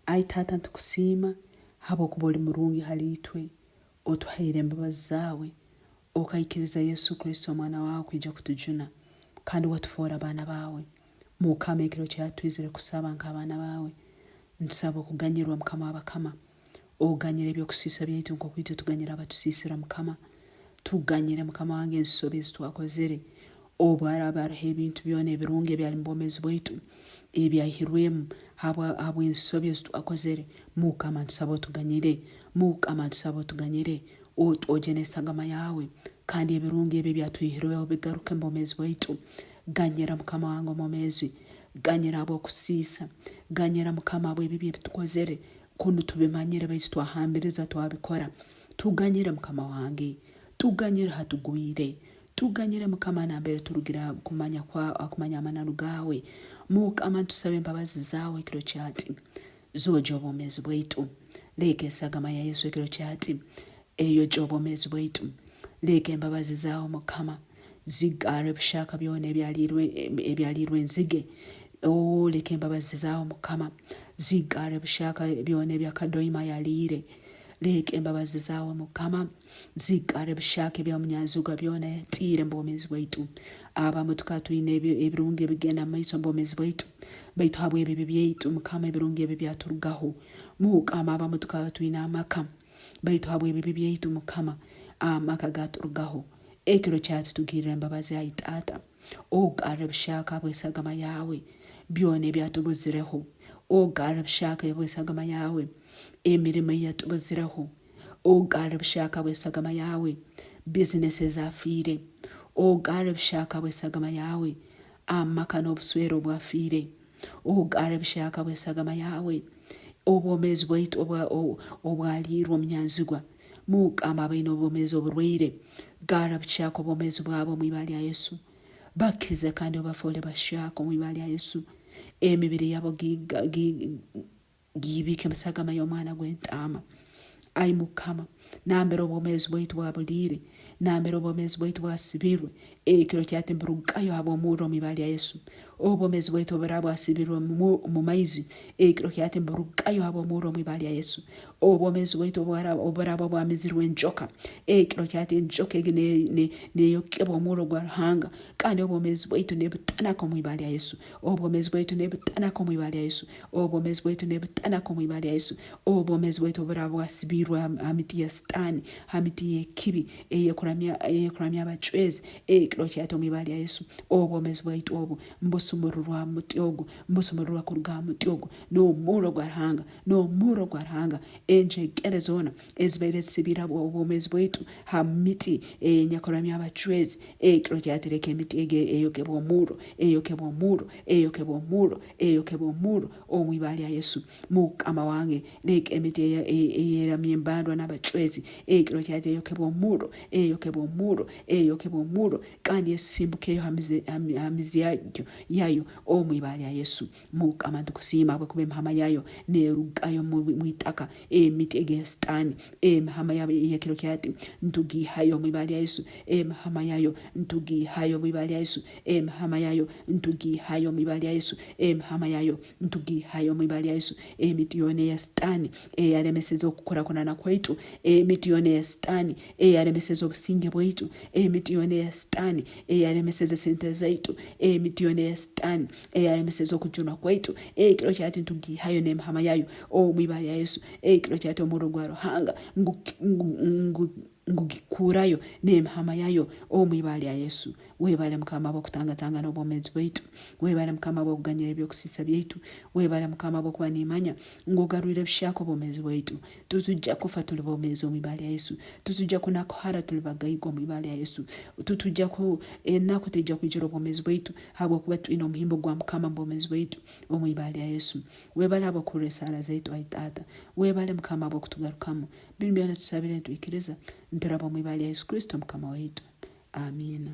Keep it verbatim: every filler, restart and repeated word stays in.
Ai Taata, nitukusiima habwokuba oli murungi hali itwe. Otuhaire embabazi zaawe, okaikiriza Yesu Kristo omwana waawe kwija kutujuna, kandi watufoora abaana baawe. Mukama, ekiro kya twizire kusaba nk'abaana baawe. Nitusaba okuganyirwa, Mukama w'abakama. Oganyire eby'okusiisa byaitu nk'oku itwe tuganyira abatusiisira, Mukama. Tuganyire, Mukama wange, ensobi ezi twakozere. Obu haraaba haroho ebintu byona ebirungi ebyali mu bwomeezi bwaitu, ebyahirwemu habwa, habw'ensobi ezi twakozere, Mukama, ntusaba otuganyire. Mukama, ntusaba otuganyire. Otwogye n'esagama yaawe, kandi ebirungi ebi ebyatwihirweho bigaruke mu bwomeezi bwaitu. Ganyira, Mukama wange omwomeezi. Ganyira habw'okusiisa. Ganyira, Mukama, habw'ebibi ebi tukozere. Kunu tubimanyire, baitu twahambiriza, twabikora. Tuganyire, Mukama wange. Tuganyire hatugwire. Tuganyire, Mukama, nambere turugire ha kumanya kwa, ha kumanya amananu gaawe. Mukama, ntusaba embabazi zaawe ekiro kyati. Zoogye obwomeezi bwaitu. Leka esagama ya Yesu ekiro kyati eyogye obwomeezi bwaitu. Leka embabazi zaawe, Mukama, zigarre ebishaka byona ebyaliirwe, ebyaliirwe enzige. Oh, leka embabazi zaawe, Mukama, zigarre ebishaka byona eby'akadoima yaliire. Leka embabazi zaawe, Mukama, zigarre ebishaka ebya munyanzigwa byona yatiire mu bwomeezi bwaitu. Abamu tukaba twine ebi-, ebirungi ebigenda mu maiso mu bwomeezi bwaitu, baitu habw'ebibi byaitu, Mukama, ebirungi ebi byaturugaho. Mukama, abamu tukaba twine amaka, baitu habw'ebibi byaitu, Mukama, amaka gaturugaho. Ekiro kyati tugirre embabazi, ai Taata. Ogarre ebishaka habw'esagama yaawe, byona ebyatubuzireho. Ogarre ebishaka habw'esagama yaawe, emirimo eyatubuzireho. Ogarre ebishaka habw'esagama yaawe, business ezafiire. Ogarre ebishaka habw'esagama yaawe, amaka n'obuswere obwafiire. Ogarre ebishaka habw'esagama yaawe, obwomeezi bwaitu obwa-, o-, obwaliirwe omunyanzigwa. Mukama, abaine obwomeezi oburwaire, garra bucaka obwomeezi bwabo omu ibara lya Yesu. Bakize kandi obafoole bashaka omu ibara lya Yesu. Emibiri yabo gi-, ga-, gi-, giibike mu sagama y'omwana gw'entaama. Ai Mukama, nambere obwomeezi bwaitu bwabuliire, nambere obwomeezi bwaitu bwasibirwe, ekiro kyati mburugayo habw'omurro omu ibara lya Yesu. Obwomeezi bwaitu oburaaba bwasibirwe mu, mu maizi, ekiro kyati mburugayo habw'omurro omu ibara lya Yesu. Obwomeezi bwaitu obwara-, oburaaba bwamizirwe enjoka, ekiro kyati enjoka egi ne-, ne-, neyokebwa omurro gwa Ruhanga, kandi obwomeezi bwaitu nebutanaka omu ibara lya Yesu. Obwomeezi bwaitu nebutanaka omu ibara lya Yesu. Obwomeezi bwaitu nebutanaka omu ibara lya Yesu. Obwomeezi bwaitu oburaaba bwasibirwe ha, ha miti ya Sitaani, ha miti y'ekibi, ey'ekuramya, ey'ekuramya abacwezi, ekiro kyati omu ibara lya Yesu. Obwomeezi bwaitu obu, mbusumururwa ha muti ogu, mbusumururwa kuruga ha muti ogu, n'omurro gwa Ruhanga, n'omurro gwa Ruhanga. Enjegere zoona ezibaire zisibire obwo-, obwomeezi bwaitu ha miti, eh, ey'enyakuramya abacwezi, ekiro kyati leka emiti egi eyokebwe omurro, eyokebwe omurro, eyokebwe omurro, eyokebwe omurro, omu ibara lya Yesu. Mukama wange, leka emiti eya-, ey-, eyeramya embandwa n'abacwezi, ekiro kyati eyokebwe omurro, eyokebwe omurro, eyokebwe omurro, kandi esimbukeyo ha mizi-, ha mi-, ha mizi yagyo, yayo, omu ibara lya Yesu. Mukama, nitukusiima habwokuba emihama yaayo neerugayo mu, mu itaka. Emiti egi eya Sitaani, emihama yaayo ey'ekiro kyati, nitugiihayo omu ibara lya Yesu. Emihama yaayo, nitugiihayo omu ibara lya Yesu. Emihama yaayo, nitugiihayo omu ibara lya Yesu. Emihama yaayo, nitugiihayo omu ibara lya Yesu. Emiti yoona eya Sitaani eyalemeseze okukurakurana kwaitu, emiti yoona eya Sitaani eyalemeseze obusinge bwaitu, emiti yoona eya Sitaani eyalemeseze sente zaitu, emiti yoona eya Sitaani eyalemeseze okujunwa kwaitu, ekiro kyati nitugiihayo n'emihama yaayo omu ibara lya Yesu. Ekiro kyati omurro gwa Ruhanga ngu-, ngu-, ngu-, ngugikurayo n'emihama yaayo omu ibara lya Yesu. Webale Mukama habw'okutangatangana obwomeezi bwaitu. Webale Mukama habw'okuganyira eby'okusiisa byaitu. Webale Mukama habw'okuba nimanya ngu ogarwire buhyaka obwomeezi bwaitu. Titujja kufa tuli boomeezi omu ibara lya Yesu. Titujja kunakuhara tuli bagaiga omu ibara lya Yesu. Titujja ku-, enaku tejja kwijura obwomeezi bwaitu, habwokuba twine omuhimbo gwa Mukama mu bwomeezi bwaitu omu ibara lya Yesu. Webale habw'okuhurra esaara zaitu, ai Taata. Webale Mukama habw'okutugarukamu. Binu byona tusabire nitwikiriza, nituraba omu ibara lya Yesu Kristo Mukama waitu. Amiina.